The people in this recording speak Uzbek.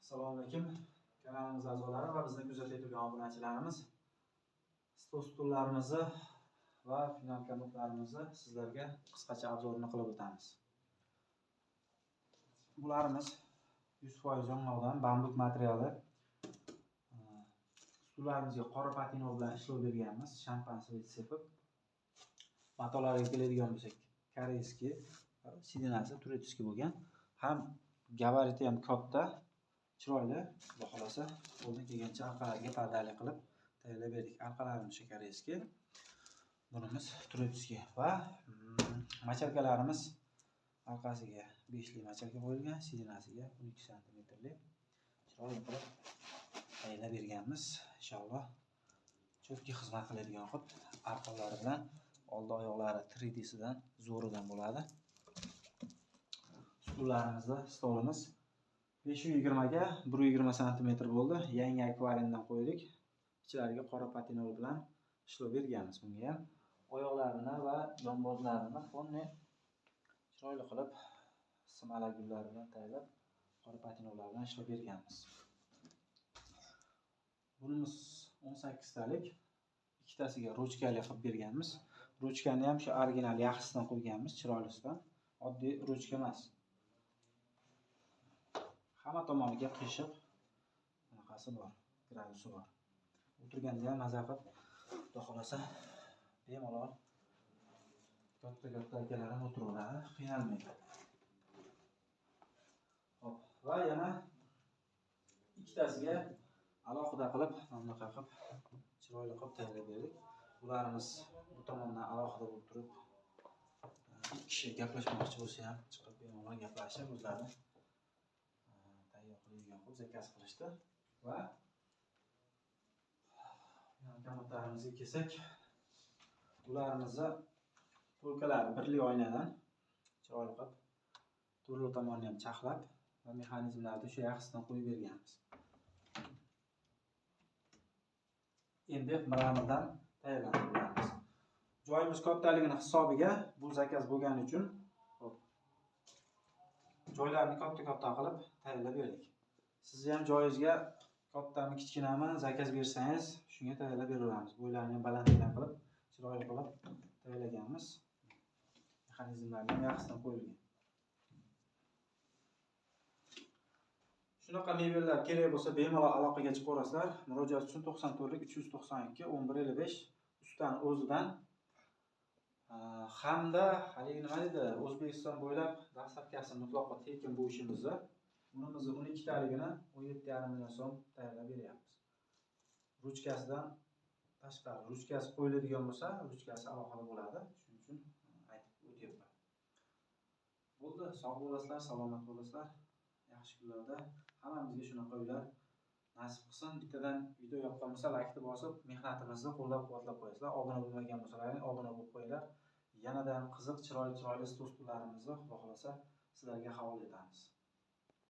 Assalomu alaykum kanalimiz a'zolari va bizni kuzatib turgan obunachilarimiz. Stol stullarimizni va final komodlarimizni sizlarga qisqacha obzorini qilib o'tamiz. Bularimiz 100% yong'oqdan bambuk materiali. Stullarimizga qora patinol bilan ishlov berganmiz, shampan svet sepib. Matolarga keladigan bo'lsak, koreyskiy, sidinasi turetskiy bo'lgan. Ham gabariti ham katta, chiroyli, xudo xolasa qo'ldan kelgancha orqalariga pardali qilib tayyorlab berdik. Orqalarimiz koreyskiy, bunimiz turetskiy va machalkalarimiz orqasiga 5lik machalka qo'yilgan, sidinasiga 12 santimetrlik chiroyli qilib tayyorlab berganmiz. Inshaalloh cho'tki xizmat qiladigan qilib arqonlari bilan oldi oyoqlari 3D'sidan zo'ridan bo'ladi. Stullarimizda stolimiz 520 ga 120 santimetr bo'ldi. Yangi akvariumdan qo'ydik. Ichlariga qora patinol bilan ishlov berganmiz bunga ham. Oyoqlarini va yonbozlarini fonni chiroyli qilib simala gullari bilan tayyorlab qora patinollar bilan ishlov berganmiz. Bunimiz 18 talik, ikkitasiga ruchkali qilib berganmiz. Ruchkani ham shu original yaxshisidan qo'yganmiz, chiroylisidan. Oddiy ruchka emas. Hamma tomoniga qiyshiq bunaqasi bor, gradusi bor. O'tirganda ham maza qilib, xudo xolasa bemalol katta-katta akalar ham o'tiraveradi, qiynalmaydi. Hop, va yana ikkitasiga alohida qilib, bunaqa qilib chiroyli qilib tayyorlab berdik. Bularimiz bu tomondan alohida bo'lib turib, ikki kishi gaplashmoqchi bo'lsa ham chiqib bemalol gaplashib o'zlari tayyor qiladigan qilib zakaz qilishdi. Va komodlarimizga kelsak, ularimizni polkalari birli oynadan chiroyli qilib to'rtli tomonni ham charxlab va mexanizmlarni o'sha yaxshisidan qo'yib berganmiz. Endi mramordan tayyorlanadi bularimiz. Joyimiz kattaligini hisobiga bu zakaz bo'lgani uchun joylarni katta-katta qilib tayyorlab berdik. Sizni ham joyingizga kattami, kichkinami zakaz bersangiz, shunga tayyorlab beraveramiz. Bo'ylarini ham balandlikdan qilib, chiroyli qilib tayyorlaganmiz. Mexanizmlarni ham yaxshisidan qo'yilgan. Shunaqa mebellar kerak bo'lsa, bemalol aloqaga chiqaverasizlar. Murojaat uchun 94 392 1155 ustani o'zidan hamda haligi nima deydi, O'zbekiston bo'ylab dastlabkasi mutlaqo tekin bu ishimizni. Bunimizni 12 taligini 17,5 million so'm tayyorlab beryapmiz. Ruchkasidan tashqari, ruchkasi qo'yiladigan bo'lsa, ruchkasi alohida bo'ladi. Shuning uchun aytib o'tyapman. Bo'ldi, sog' bo'lasizlar, salomat bo'lasizlar. Yaxshi kunlarda hammamizga shunaqa uylar nasib qilsin. Bittadan video yoqqan bo'lsa, laykni bosib, mehnatimizni qo'llab-quvvatlab qo'yasizlar. Obuna bo'lmagan bo'lsalaring, obuna bo'lib qo'yinglar. Yanada ham qiziq, chiroyli-chiroyli stol-stullarimizni xudo xolasa sizlarga havola etamiz.